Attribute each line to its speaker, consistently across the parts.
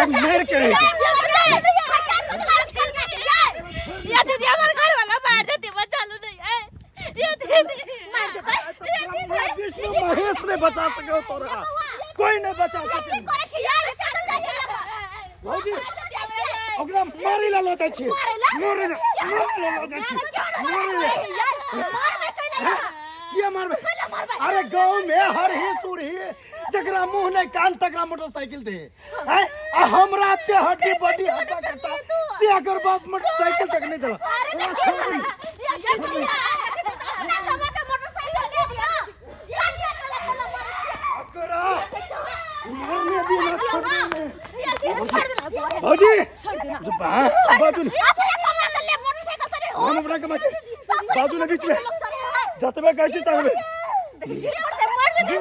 Speaker 1: ओकरा मारि के रहि
Speaker 2: या दीदी हमर घर वाला मार देती बचा लो नहीं है या दीदी मार देता
Speaker 1: ब्रह्मा विष्णु महेश नहीं बचा सके तोरा कोई नहीं बचा सके भौजी ओकरा मारै ला लऽ जाइ छी मारै ला मारै ला लऽ जाइ छी मारै ला किया मारबै अरे गाँव में हरही सुरही जकरा मुंह नहीं कान तकरा मोटरसाइकिल दे हैं आ हमरा ते हड्डी बड्डी हड्डा कट्टा से अगर बाप मोटरसाइकिल तक नहीं देला ओकरा मारने दी ना छोड़ दे भौजी जो बा बाजू ने हम अपना कमा के बाजू ने बीच में जतबे कहै छी ततबे भौजी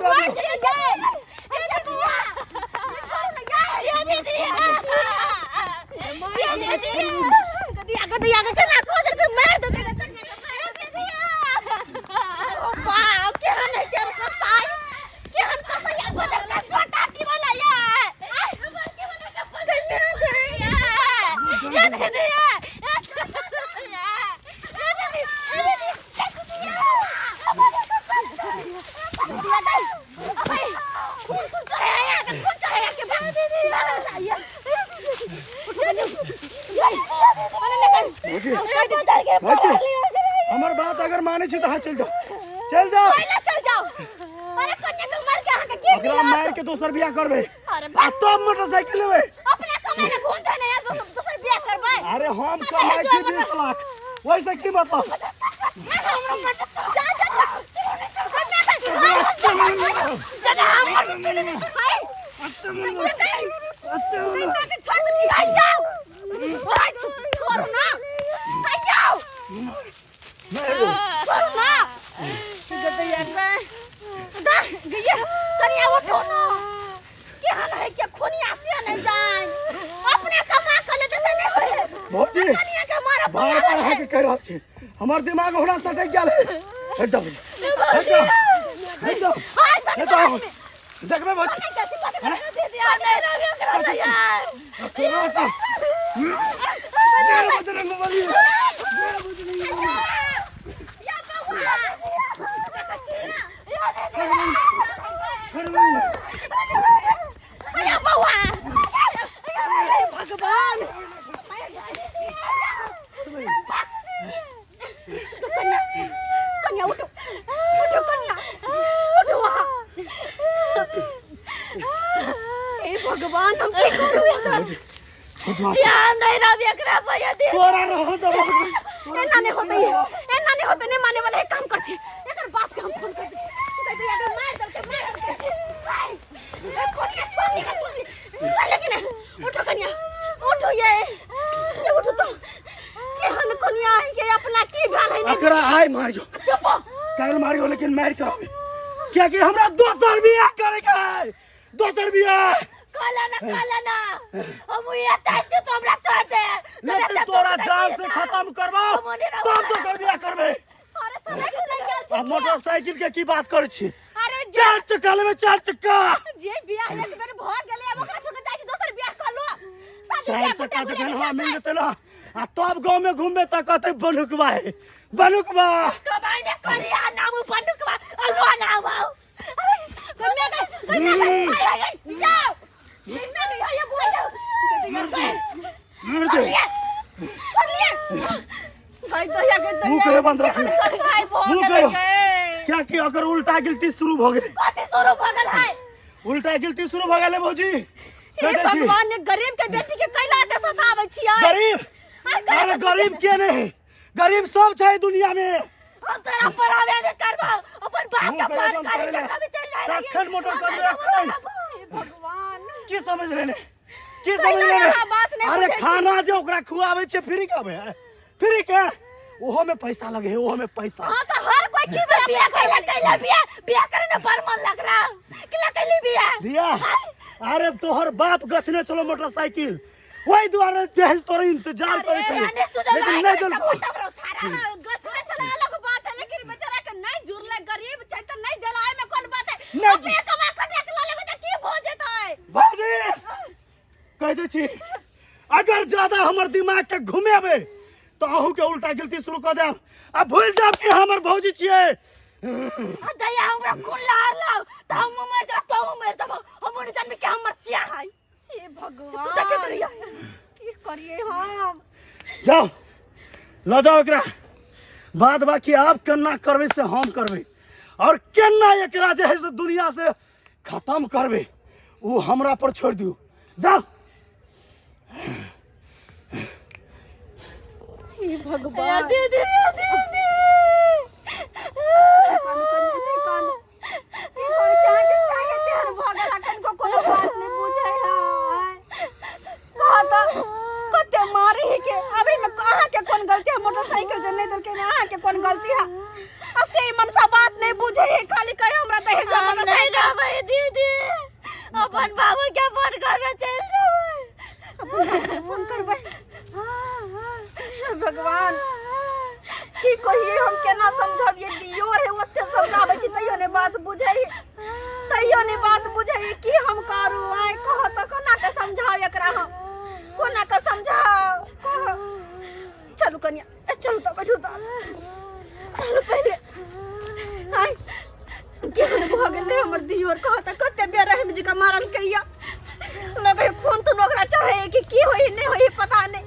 Speaker 1: भौजी हमर बात अगर मानै छी तऽ अहाँ चलि जाउ चलि जाउ ओकरा मारि के दोसर बियाह करबै आ तब मोटरसाइकिल लेबै अरे हम कमाइ छी 20 लाख ओहिसँ की मतलब? भौजी, बार बार अहाँके कहि रहल छी, हमर दिमाग हमरा सटकि गेल है। हटि जाउ, हटि जाउ, हटि जाउ, हटि जाउ। देखबै भौजी। जय बजरंगबली, जय बजरंगबली।
Speaker 2: भगवान, कन्या, कन्या, उठो, उठो कन्या, उठो वहाँ। हे भगवान, हम की करू एकरा? यार, नहीं रह एकरा भैया दे।
Speaker 1: तोरा रह दे।
Speaker 2: एना नहीं होते, एना नहीं होते, नहीं माने वाला। एक काम कर छी, एकर बाप के हम फोन कर दे। दे अगर मार दल के, मार दल के। ए कन्या, छोड़ दे, छोड़ दे। चल लेकिन उठो कन्या, उठो। ये उठो तो। केहन कन्या है के अपना की भेल है?
Speaker 1: एकरा आइ मारियो,
Speaker 2: चुप।
Speaker 1: काल्हि मारियो, लेकिन मारि के रहबै, कियाकि हमरा दोसर बियाह करे के है, दोसर बियाह।
Speaker 2: काला ना, काला ना, हम ये चाहते छी तो हमरा छोड़ दे।
Speaker 1: लेकिन तोरा जान से खत्म करबो तब दोसर बियाह करबै।
Speaker 2: अरे सड़क नहीं गेल
Speaker 1: आ
Speaker 2: छी।
Speaker 1: मोटरसाइकिल के की बात करै छी?
Speaker 2: अरे,
Speaker 1: चार चक्का लेबै, चार चक्का।
Speaker 2: जे बियाह एक बेर भ गेलै, अब ओकरा छोड़ के जाइ छी, दोसर बियाह कर लो। शादी
Speaker 1: चार
Speaker 2: बियाह
Speaker 1: चक्का
Speaker 2: गोटे
Speaker 1: जखन
Speaker 2: गोटे
Speaker 1: हमरा मिल जेतै ना, आ तब गाँव में घूमबे तऽ कहतै बनुकबा है, बनुकबा।
Speaker 2: कमाई ने करिया नाम बंदूकवा अलुआ नाम आओ। अरे कन्या का, कन्या का, आई आई आई जाओ। कन्या का ये बोल
Speaker 1: मर दे, मर दे।
Speaker 2: छोड़ लिए भाई दया के दया।
Speaker 1: मुँह करे बंद रखने।
Speaker 2: कसाई भ
Speaker 1: मुँह
Speaker 2: गेलै
Speaker 1: करो।
Speaker 2: गे।
Speaker 1: क्या कि अगर उल्टा गिलती शुरू भ गेलै।
Speaker 2: कथी शुरू भ गेल है?
Speaker 1: उल्टा गिलती शुरू भ गेलै भौजी।
Speaker 2: हे
Speaker 1: कह दै छी।
Speaker 2: भगवान ने, गरीब के बेटी के कैला दे सताबै छियै?
Speaker 1: गरीब? अरे, गरीब के नहीं, गरीब सब छै दुनिया में।
Speaker 2: हम तोरा पढ़ावे ने करबो, अपन बाप
Speaker 1: मुँह
Speaker 2: के
Speaker 1: करे
Speaker 2: फोन
Speaker 1: बंद
Speaker 2: करे
Speaker 1: करे
Speaker 2: जगह में चल जाए।
Speaker 1: तखन मोटर कर ले, अखन।
Speaker 2: हे भगवान।
Speaker 1: की समझ रहे, की समझ
Speaker 2: ना,
Speaker 1: रहे?
Speaker 2: ना, बात नहीं
Speaker 1: अरे
Speaker 2: बुझै छी।
Speaker 1: खाना जे ओकरा खुआबै छै फ्री के आबै है, फ्री के, ओहो में पैसा लगे है, ओहो में पैसा।
Speaker 2: हाँ, तो हर कोई खिबे। बियाह कैला, कैला बियाह? बियाह करे ने बड़ मन लग रहा किला कैली बियाह?
Speaker 1: बियाह? अरे, तोहर बाप गछने चलो मोटरसाइकिल, वही दुआरे दहेज तोरे इंतजार करे छले,
Speaker 2: रानी सुजल
Speaker 1: लेकिन नहीं देलको।
Speaker 2: गछले छले अलग बात है, लेकिन बेचारा के नहीं जुड़ले, गरीब छै त नहीं देला, एमे कोन बात है?
Speaker 1: नहीं।
Speaker 2: अपने कमा खटा के ला लेबै त की भ जेतै?
Speaker 1: भौजी, कह दै छी, अगर ज्यादा हमर दिमाग के घुमेबै तो अहू के उल्टा गिनती शुरू कर देब आ भूल जाब कि हमर भौजी छियै।
Speaker 2: आ जहिया हमरा खून लहर लाओ त हम मर जाब, तो हम मर जाब, हम नहीं जानबे कि हमर सिया है।
Speaker 3: हे भगवान,
Speaker 2: तू देखैत रहिया।
Speaker 3: की करिए हम?
Speaker 1: जाओ ल जाओ एकरा, बाद बाकी आप केना करबै से हम करबै, और केना एकरा जे है से दुनिया से खत्म करबै ओ हमरा पर छोड़ि दियौ। जाओ।
Speaker 3: हे भगवान,
Speaker 2: दीदी दीदी
Speaker 3: कानू कनिया, नहि कानू। की कहै छै अहाँके चाहे तेहन भऽ गेल, अखन को कोनो बात नहि बुझै है। कह तऽ कते मारी है के अभी में अहाँके कोन गलती है? मोटरसाइकिल जे नहि देलकै में अहाँके कोन गलती है? आ से मनसा बात नहि बुझै है, खाली कहे हमरा दहेज
Speaker 2: हम नहीं
Speaker 3: मोटरसाइकिल।
Speaker 2: रहबै दीदी, अपन बाबू के फोन करबै, चलि जेबै।
Speaker 3: फोन करबै। हे भगवान, की कहिए हम, केना समझबिए? दियो रे ओते समझाबै छी तैयो नहि बात बुझै, तैयो नहि बात बुझै। की हम करू? आइ कह तऽ कोना के समझाउ एकरा हम, कोना के समझाउ कह। चलू कनिया, ए, चलू तऽ बैठू तऽ, चलू पहिले। आइ केहन भऽ गेलै हमर दियोर, कह तऽ कते बेरहम जी के मारल कैया। लगे खून तून ओकरा चढ़े कि की होई नहीं होई पता नहीं।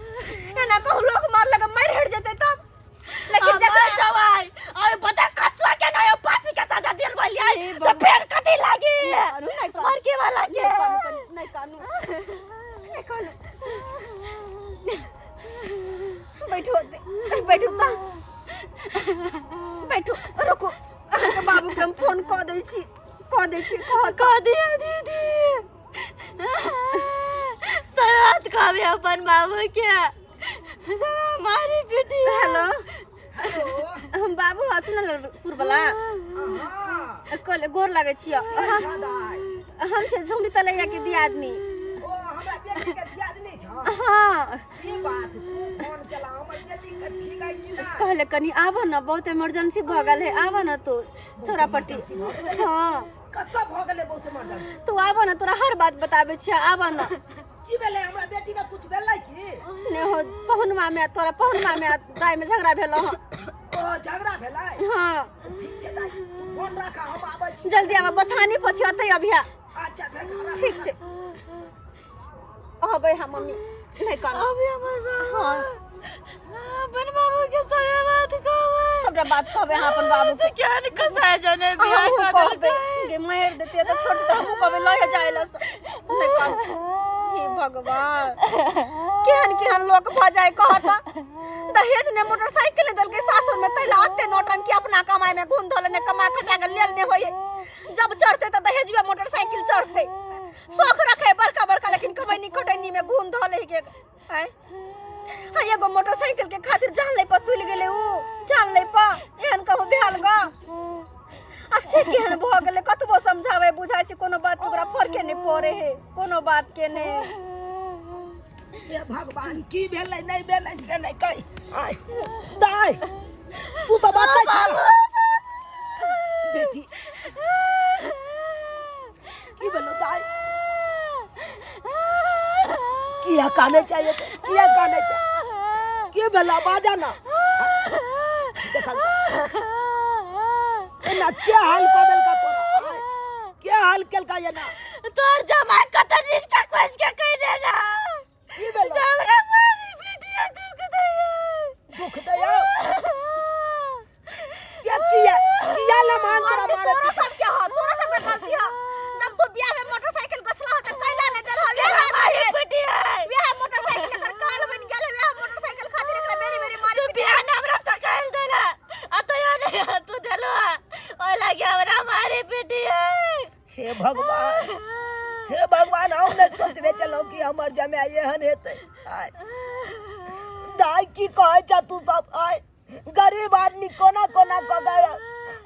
Speaker 3: एना कहूँ लोग मार लगे मर हट जेते तब, लेकिन
Speaker 2: हम
Speaker 3: जकरा
Speaker 2: मर जबै और बच्चा कचुआ के नहीं फांसी के सजा दिल बोलिए तो फिर कथी लागी?
Speaker 3: कानू, नहीं कानू।
Speaker 2: मर के वाला के
Speaker 3: नहीं कानू, नहीं कानू, नहीं कानू। बैठो, बैठो तऽ बैठो, रुको, अहाँके बाबूके हम फोन कऽ दै छी, कऽ दै छी। कह
Speaker 2: कह दिया दीदी, सब बात कहबे अपन बाबू के, सब हमारी बेटी।
Speaker 3: हेलो, हम बाबू हथुन पुरवला कल गोर लागै छियै।
Speaker 4: अच्छा दाइ।
Speaker 3: हम छै झुमरी तलैया के दियादनी।
Speaker 4: ओ हमरा बेटी के दियादनी छ?
Speaker 3: हाँ।
Speaker 4: की बात तू फोन केला? हमर बेटी के ठीक है कि ना?
Speaker 3: कहले कनी आबऽ न, बहुत इमरजेंसी भऽ गेल है, आबऽ न तू थोड़ा पट्टी। हाँ।
Speaker 4: कतऽ भऽ गेलै बहुत इमरजेंसी?
Speaker 3: तू आबऽ न, तोरा हर बात बताबै छियै, आबऽ न।
Speaker 4: की भेलै हमरा बेटी के? कुछ भेलै की
Speaker 3: ने हो, पहुनमा में तोरा पहुनमा में दाइ में झगड़ा भेलो हँ।
Speaker 4: ओ झगड़ा भेलै?
Speaker 3: हाँ।
Speaker 4: ठीक छै दाइ, तू फोन राख, हम आबै छी।
Speaker 3: जल्दी आबऽ, बथानी पछी अतै अभिया।
Speaker 4: अच्छा ठीक है, राख।
Speaker 3: ठीक छै, अबै हम मम्मी, नहि कानू।
Speaker 2: अभी हमर बाबू।
Speaker 3: हाँ।
Speaker 2: अपन बाबू के सब बात कहबै,
Speaker 3: सबटा बात कहबै अहाँ अपन बाबू के।
Speaker 2: केहन कसाय जने बियाह
Speaker 3: हमहूँ
Speaker 2: कऽ
Speaker 3: कहबै
Speaker 2: देलकै।
Speaker 3: गे मारि देतियै तऽ छोड़ तऽ हमहूँ कहबै लहे जाय लए। नहि कानू। हे भगवान, केहन केहन लोक भऽ जाय कहत। दहेज ने मोटरसाइकिल ने देलकै सासुर में, तैला अते नौटंकी। अपना कमाई में घुन धोले ने, कमा खटा के लेल ने होय। जब चढ़ते तऽ दहेजुआ मोटरसाइकिल चढ़ते। शौख रखे बड़का बड़का, लेकिन कमैनी खटैनी में घुन धोले के आय। हाँ, एगो मोटरसाइकिल के खातिर जान ले पर तुल गेलै उ, जान ले पर। एहन कहूँ भेल ग? आ से केहन भऽ गेलै? कतबो समझाबै बुझाइ छै, कोनो बात के ओकरा फरके नहि पड़े है, कोनो बात के नहि।
Speaker 4: हे भगवान, की भेलै नहि भेलै से नहि कहि। आय दाइ, तू सब अतै छ बेटी? की भेलो दाइ? किया काने चाहिए? किया काने चाहिए? की भेला? बाजा ना। देखल एना के हाल कऽ देलका तोरा? आय, के हाल केलका एना?
Speaker 2: तोर जमाई कत रिक्शा खोज के कइने ना।
Speaker 4: की भेलो?
Speaker 2: हमरा मारी पिटिया दुख दैया।
Speaker 4: दुख दैया से किया? किया लमान तोरा
Speaker 3: गलती
Speaker 4: मारे?
Speaker 3: तोरा सबके ह, तोरा सबके गलती ह। जब तू बियाह में मोटरसाइकिल गछला ह त कैला ने देलह?
Speaker 2: केना मारी पिटिया?
Speaker 3: वएह मोटरसाइकिल एकर काल बनि गेल है। वएह मोटरसाइकिल खातिर एकरा बेरी बेरी मारी।
Speaker 2: तू बियाह ने हमरा सकाइल देला आ तैयो नहीं तू देलो, ओइ लागे हमरा मारी पिटिया।
Speaker 4: हे भगवान, हे भगवान, हम नहि सोचने छलहुँ कि हमर जमाय एहन हेतै। आय दाइ, की कहै छ तू सब? आय गरीब आदमी कोना कोना कऽ के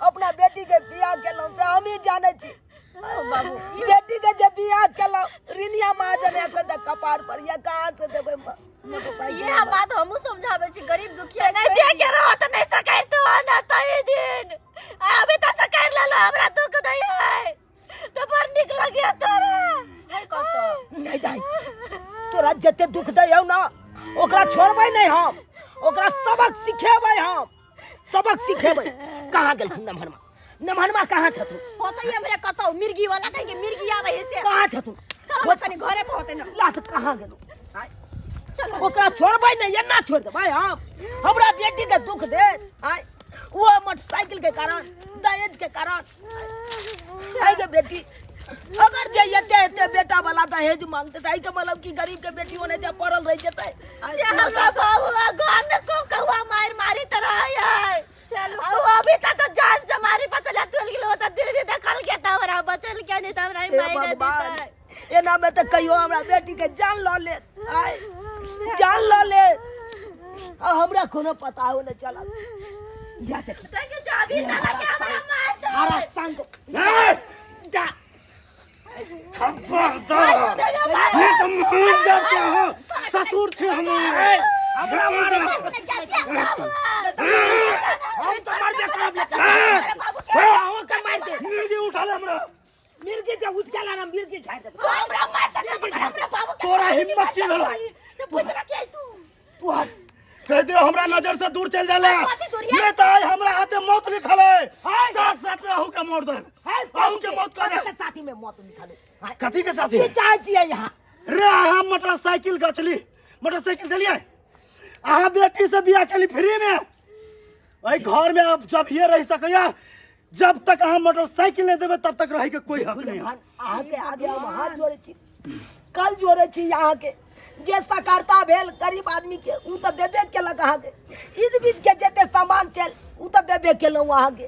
Speaker 4: अपना बेटी के बियाह केलहुँ से हमही जानै छी।
Speaker 3: बाबू,
Speaker 4: बेटी के जे बियाह केलहुँ, ऋणिया महाजन एखन तक कपार पर या, कहाँ से देबै मोटरसाइकिल?
Speaker 3: इएह बात हमहूँ समझाबै छी, गरीब दुखिया
Speaker 2: नहीं दे के रहो तो नहीं सकाइल तो ना तई दिन अभी तो सकाइल लेलो, हमरा दुख दै है तो बड़ निक लगे तोरा।
Speaker 3: नहि कहतौ।
Speaker 4: नहि दाइ, तोरा जते दुख दैयौ ना ओकरा छोड़बै नहीं हम, ओकरा सबक सिखेबै हम, सबक सिखेबै। कहाँ गेलखुन नमहरमा? नमहरमा कहाँ छथुन?
Speaker 2: होतै हमरे कतौ मिर्गी वाला कहीं के मिर्गी आबै है से।
Speaker 4: कहाँ छथुन?
Speaker 2: चलो कनी घरे पर होतै ना।
Speaker 4: लात कहाँ गेलौ?
Speaker 2: चलो
Speaker 4: ओकरा छोड़बै नहीं, एना छोड़ देबै हम? हमरा बेटी के दुख दे आय, वो मोटरसाइकिल के कारण, दहेज के कारण। आइ के बेटी अगर जे एते एते बेटा वाला दहेज मांगते त आई के मतलब कि गरीब के बेटी ओने जे पड़ल रह जेतै।
Speaker 3: से हमरा बाबूआ घर में को कौआ मार मारी तरह है। चलो अभी तक तो जान से मारी बचल तुल गेलो त दीदी देखल के त हमरा बचल के नहीं त हमरा
Speaker 4: हे
Speaker 3: मार
Speaker 4: भगवान,
Speaker 3: देतै।
Speaker 4: एना में त कहियो हमरा बेटी के जान ल ले, आय जान ल ले, आ हमरा कोनो पता हो न चलल। जा देखी
Speaker 3: देखे चाबी डाला के हमरा मार दे।
Speaker 4: हरा संग
Speaker 1: नहीं!
Speaker 4: जा।
Speaker 1: खबरदार, ये तो मान जाते हो ससुर छे हमारे।
Speaker 4: हमरा मारे हम तो मार दे करब ले।
Speaker 1: हे,
Speaker 4: ओ के मार दे।
Speaker 1: मिर्गी उठा ले हमरा।
Speaker 4: मिर्गी जे उठ गेला ना, मिर्गी झाड़ दे।
Speaker 3: हमरा मार दे, हमरा बाबू के।
Speaker 1: तोरा हिम्मत की भेलो?
Speaker 3: तो पूछला के तू
Speaker 4: तू हट।
Speaker 1: कह दे हमरा नजर से दूर चल जाला,
Speaker 3: कथी दूरिया?
Speaker 1: नहीं तो आइ हमरा हाथे मौत लिखल है, साथ साथ में अहू के मोड़ दे, अहू के मौत कर दे।
Speaker 4: के साथी में मौत लिखल है।
Speaker 1: कथी के साथी
Speaker 4: की चाहे छियै यहाँ?
Speaker 1: रे अहाँ मोटरसाइकिल गछली, मोटरसाइकिल देलियै, अहाँ बेटी से बियाह केली फ्री में। एहि घर में अब जब ये रह सकैया, जब तक अहाँ मोटरसाइकिल नहीं देबै तब तक रहे के कोई हक नहीं।
Speaker 4: अहाँ के आगे हम हाथ जोड़े छी, कल जोड़े छी अहाँ के, जे सकारता भेल गरीब आदमी के उ तऽ देबे केलक अहाँके। ईद बीद के जते सामान छल उ तऽ देबे केलहुँ अहाँके,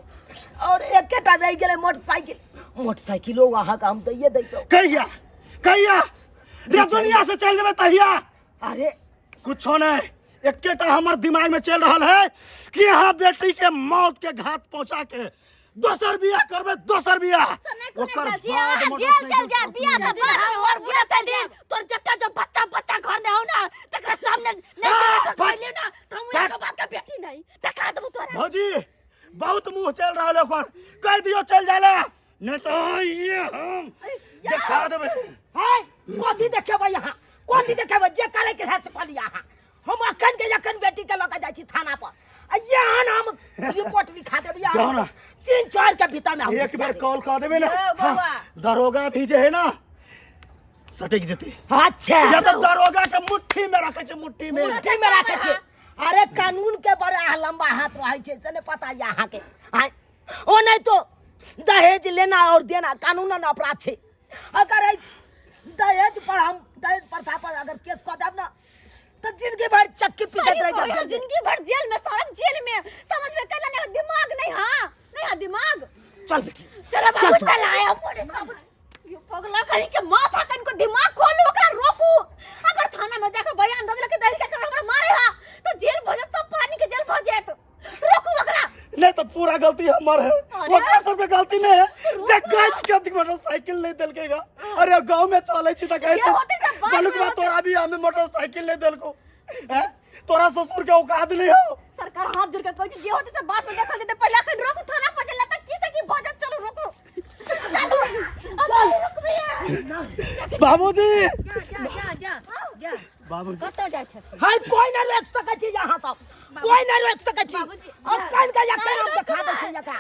Speaker 4: और एकेटा रहि गेलै मोटरसाइकिल, मोटरसाइकिलो अहाँके हम दैये दैतहुँ।
Speaker 1: कहिया कहिया रे दुनिया से चल जेबै तहिया?
Speaker 4: अरे
Speaker 1: कुछो नहीं, एकेटा हमर दिमाग में चल रहल है कि यहाँ बेटी के मौत के घात पहुंचा के दोसर बियाह करबे, दोसर बियाह। ओकर
Speaker 2: जेल
Speaker 1: बाद
Speaker 2: चल
Speaker 1: मोटरसाइकिल
Speaker 2: जा, बियाह त बाद में और बुरा चल दिन
Speaker 3: तोर जत्ता जो बच्चा बच्चा घर में हो ना तकरा सामने नहीं
Speaker 1: आ,
Speaker 3: तो खैलियो ना त हम
Speaker 1: बट।
Speaker 3: एक बाप के बेटी नहीं तका देबो तोरा।
Speaker 1: भौजी बहुत मुंह चल रहल है ओकर, कह दियो चल जाला, नहीं तो ये हम दिखा देबे।
Speaker 4: है कथी देखेबै यहाँ? कथी देखेबै? जे करे के है से कऽ लिअ अहाँ। हम अखन के अखन बेटी के लऽ के जाइ छी थाना पर, आ यहाँ हम रिपोर्ट लिखा देब। यहाँ
Speaker 1: जाओ ना।
Speaker 4: 3-4 के भीतर में हम
Speaker 1: एक बेर कॉल कर देबे ना,
Speaker 3: ए, बौआ।
Speaker 1: हाँ, दरोगा भी जे है ना सटक जेते।
Speaker 4: अच्छा।
Speaker 1: या तो दरोगा के मुट्ठी में रखे छै, मुट्ठी में।
Speaker 4: मुट्ठी में रखे छै। अरे कानून के बड़ा लंबा हाथ रहे छै से नहीं पता ये अहाँ के। आँय, ओ नहीं तो दहेज लेना और देना कानूनन अपराध छै। अगर एहि दहेज पर हम दहेज प्रथा पर अगर केस कऽ देब ना तो जिंदगी भर चक्की पीसैत रहि जायब।
Speaker 2: जिंदगी भर जेल में, सड़क जेल में। समझ में कल नहीं दिमाग नहीं, हाँ नहीं हाँ दिमाग।
Speaker 4: चल बेटी
Speaker 3: चल बाबू
Speaker 4: चल।
Speaker 3: चल आया मोरे बाबू।
Speaker 2: ये पगला कहीं के माथा कन को दिमाग खोलू, ओकरा रोकू। अगर थाना में जाके बयान दे देलक दहेज के कारण हमरा मारे हा तो जेल भऽ जायत, सब पानी के जेल भऽ जायत। रोकू ओकरा।
Speaker 1: नहीं तो पूरा गलती हमर है,
Speaker 2: अरे?
Speaker 1: ओकरा सबके गलती नहीं है। जे गच के मोटरसाइकिल नहीं देलकेगा। अरे गांव में चले छी त कहै
Speaker 2: जे
Speaker 1: छै
Speaker 2: होतै सब बाद में
Speaker 1: बलुकवा
Speaker 2: होतै।
Speaker 1: तोरा भी हमें मोटरसाइकिल नहीं देलको हैं, तोरा ससुर के औकात नहीं हो।
Speaker 2: सरकार हाथ जोड़ के कहै छै जे होतै सब बाद में देखल जेतै, पहिले अखन रोकू थाना पर चल त की से की भऽ जायत। चलू रोकू, चलू अब रुकबै।
Speaker 1: बाबूजी
Speaker 5: जा जा जा जा।
Speaker 1: बाबूजी
Speaker 5: कतऽ जाइ छथिन?
Speaker 4: है कोई नहीं रोक सकै छी यहाँ सब, कोई नहीं रोक सकै छी।
Speaker 2: बाबूजी,
Speaker 4: और कान के यकन हम देखा दै छी यका।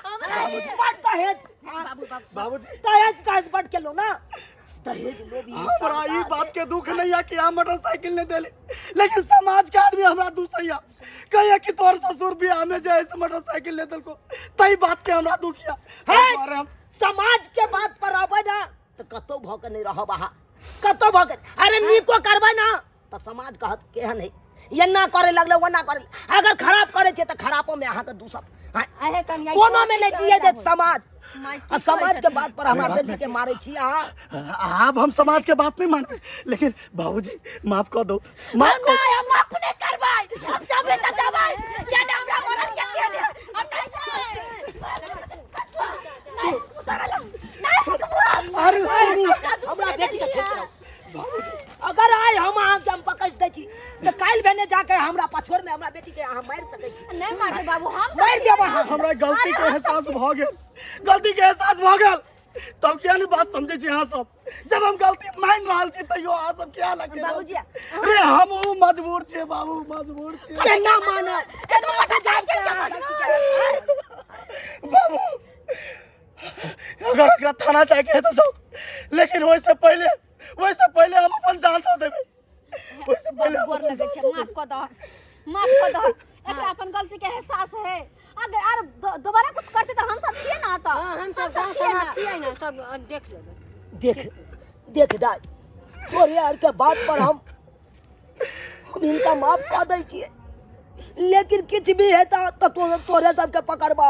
Speaker 4: बड़ दहेज।
Speaker 2: बाबू बाबू
Speaker 1: बाबूजी
Speaker 4: दहेज दहेज बड़ केलो ना, दहेज लोभी।
Speaker 1: हमरा ई बात के दुख नहीं है कि हम मोटरसाइकिल नहीं देले, लेकिन समाज के आदमी हमरा दुसैया कहिया कि तोर ससुर बियाह में जाए से मोटरसाइकिल ले देलको, तई बात के हमरा दुख है।
Speaker 4: है
Speaker 1: अरे हम
Speaker 4: समाज के बात पर अबै ना तो कतौ भऽ के नहीं रहब अहाँ, कतौ भऽ के। अरे नीको करबै ना तो समाज कहत केहन है, एना करे लगले ओना करे, अगर खराब करे छै तऽ खराबो में अहाँके दूसत। हाँ,
Speaker 5: अहे कनिया,
Speaker 4: कोनो में नहीं जिए देत समाज।
Speaker 5: माय
Speaker 4: आ समाज के बात पर हमरा बेटी के मारे छी अहाँ।
Speaker 1: आब हम समाज के बात नहीं मानबे, लेकिन बाबूजी माफ कर दो, माफ
Speaker 3: हम
Speaker 1: कर।
Speaker 3: नहीं, हम अपने करबै, हम जबे त जबै जेना हमरा मरल के के दे। हम नहीं नहीं उतरल नहीं रुकबो।
Speaker 1: अरे सुनू
Speaker 4: हमरा बेटी के छोड़ के अगर आइ हम अहाँके हम पकड़ दै छी तऽ काल्हि भेने जाके हमरा पछोड़ में हमरा बेटी के अहाँ मारि सकै छी।
Speaker 2: नहीं मारते बाबू, हम
Speaker 4: मारि देब अहाँ।
Speaker 1: हमरा गलती के एहसास भऽ गेल, गलती के एहसास भऽ गेल। तब किया नहीं बात समझे छी अहाँ सब? जब हम गलती मान रहल छी तैयो अहाँ सब किया लगे?
Speaker 2: बाबूजी,
Speaker 1: रे हमहूँ मजबूर छियै बाबू, मजबूर छियै।
Speaker 4: केना मानब?
Speaker 2: एगो मोटरसाइकिल के
Speaker 1: बाबू, अगर ओकरा थाना जाके है तो जाओ, लेकिन ओहिसे पहले, ओहिसे पहले हम अपन जान दऽ देबै। ओहिसे पहले हम
Speaker 2: गोर
Speaker 1: अपन
Speaker 2: लगै
Speaker 1: जान
Speaker 2: छै,
Speaker 1: दऽ
Speaker 2: माफ कऽ दह, माफ कऽ दह। एकरा अपन गलती के एहसास है। अगर आर दोबारा कुछ करते तऽ हम सब छियै ना तऽ।
Speaker 5: हाँ, हम सब गाँव
Speaker 2: छियै
Speaker 5: समाज
Speaker 2: ना।
Speaker 5: छियै ना, सब देख लेबै।
Speaker 4: देख देख दाइ, तोरे आरके बात पर हम हिनका माफ कऽ दै छियै, लेकिन किछु भी हेतै तऽ तोरे सबके पकड़बा।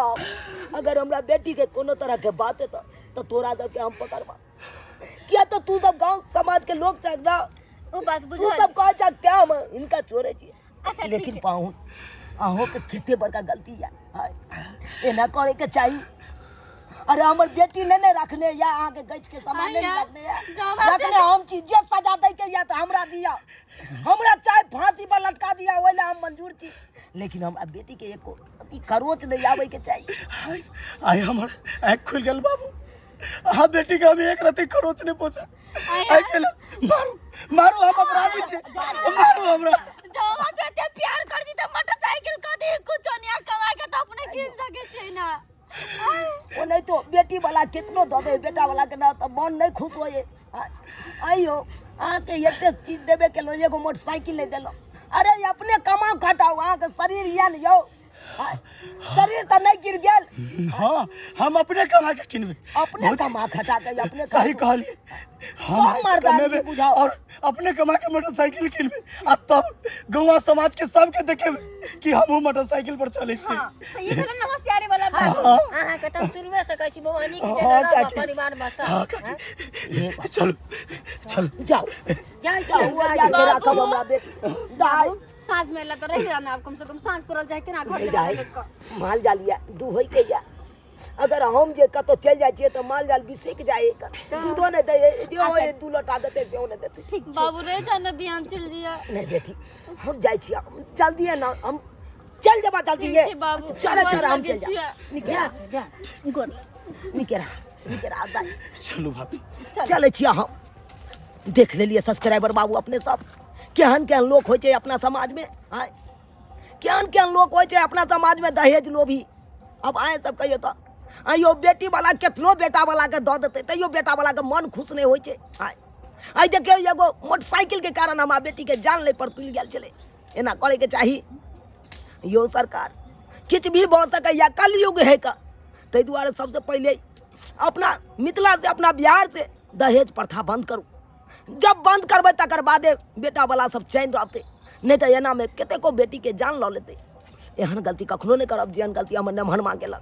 Speaker 4: अगर हमरा बेटीके कोनो तरहके बात हेतै तऽ तोरा सबके हम पकड़बा, किया तऽ तू सब गाँव समाजके लोक छह ना।
Speaker 3: ओ बात
Speaker 4: तू
Speaker 3: बुझल।
Speaker 4: सब कहै छह तें हम हिनका छोड़ै छियै।
Speaker 3: अच्छा, ठीक
Speaker 4: लेकिन
Speaker 3: है।
Speaker 4: पाहुन, अहूँके कते बड़का गलती या, हाय, एना करैके चाही। अरे हमर बेटी नहि ने रखने या अहाँके गछ के सामान नहि ने
Speaker 3: आया,
Speaker 4: रखने या।
Speaker 3: जावा से-
Speaker 4: रखने हम छी, जे सजा दै के या तऽ हमरा दिया, हमरा चाहे फांसी पर लटका दिया, ओहि लए हम मंजूर छी, लेकिन हमरा बेटी के एको अथी खरोच नहि आबै के चाही।
Speaker 1: आइ आइ हमर आँखि खुलि गेल बाबू। अहाँ बेटी के हम एक रति खरोच नहि पहुँचा। आइ के लेल मारू, मारू, हम अपराधी छी, मारू हमरा।
Speaker 3: जब से एते प्यार कर दी त मोटरसाइकिल कदी कुछ नहीं कमा के त अपने किन सके छै ना।
Speaker 4: ओ नहीं तो बेटी वाला कितनो दऽ दे बेटा वाला के ना तऽ मन नहीं खुश होए। आइयो अहाँके एते चीज देबे केलहुँ, एगो मोटरसाइकिल नहि देलहुँ। अरे अपने कमाउ खटाउ, अहाँके शरीर यऽ ने यौ, शरीर तऽ नहि गिर गेल।
Speaker 1: हाँ, हम अपने कमा के किनबै।
Speaker 4: अपने कमा खटा के अपने
Speaker 1: सही
Speaker 4: खाउ।
Speaker 1: कहलिए। हम
Speaker 4: तो मर्दानगी
Speaker 1: कमेबै
Speaker 4: बुझाओ।
Speaker 1: और अपने कमा के मोटरसाइकिल किनबै आ तब गौवा समाज के सबके देखेबै कि हमहूँ मोटरसाइकिल पर चलै छी।
Speaker 3: हां, त ई भेलै ने होशियारी वाला बात।
Speaker 1: हाँ।
Speaker 5: अहाँके तऽ हम शुरुए से कहै छी बौआ, नीक
Speaker 1: हाँ,
Speaker 5: जगह रहब,
Speaker 1: काकी।
Speaker 5: परिवार बसा।
Speaker 1: हाँ, काकी। चलू चलू।
Speaker 4: जाओ।
Speaker 5: जाइ छी,
Speaker 4: जाओ,
Speaker 5: जाइ
Speaker 4: ओरिया के
Speaker 5: छी।
Speaker 4: राखब हमरा बेटी। दाइ।
Speaker 2: साँझ में एला तऽ रहि जाना, आब कम से कम साँझ पड़ल जाए केना घर
Speaker 4: नहि
Speaker 2: जेबै
Speaker 4: जाइ,
Speaker 2: लेट कऽ।
Speaker 4: माल जाल या दुहै के या, अगर हम जे कतौ चलि जाइ छियै तऽ माल जाल बिसकि जाइ, दूधो नहि दै, जे होय दू लोटा देतै सेहो नहि देतै।
Speaker 2: ठीक छै।
Speaker 3: बाबू रे, जाना बिहान चल जिया।
Speaker 4: नहि बेटी, हम जाइ छियै जल्दिए ना, हम चल जेबा जल्दिए।
Speaker 3: ठीक छै बाबू।
Speaker 4: चल चल, हम
Speaker 3: गोर
Speaker 4: चलि
Speaker 3: लगै
Speaker 4: जाब।
Speaker 3: छियै।
Speaker 4: निके
Speaker 5: जा जा।
Speaker 2: गोर।
Speaker 4: निके रह, निके रह दाइ।
Speaker 1: चलू भाभी।
Speaker 4: चलै छियै हम। देख लेलियै सब्सक्राइबर बाबू, अपने सब केहन केहन लोक होइ छै अपना समाजमे। आँय, केहन केहन लोक होइ छै अपना समाजमे दहेज लोभी। अब आए सब कहियो तऽ आइयो बेटी वाला केतनो बेटा वाला के दऽ देतै तैयो बेटा वाला के मन खुश नहि होइ छै। आइ आइ देखियौ, एगो मोटरसाइकिल के कारण हमरा बेटी के जान लै पर तुलि गेल छलै। एना करैके चाही यौ सरकार? किछु भी भऽ सकैए, कलयुग है का। ताहि दुआरे सबसँ पहिले अपना मिथिला से, अपना बिहार से दहेज प्रथा बंद करू। जब बंद करबै तकर बादे बेटा वाला सब चैन रहतै, नहि तऽ एनामे कतेको बेटीके जान लऽ लेतै। एहन गलती कखनो नहि करब जेहन गलती हमर नमहर माँ केलक।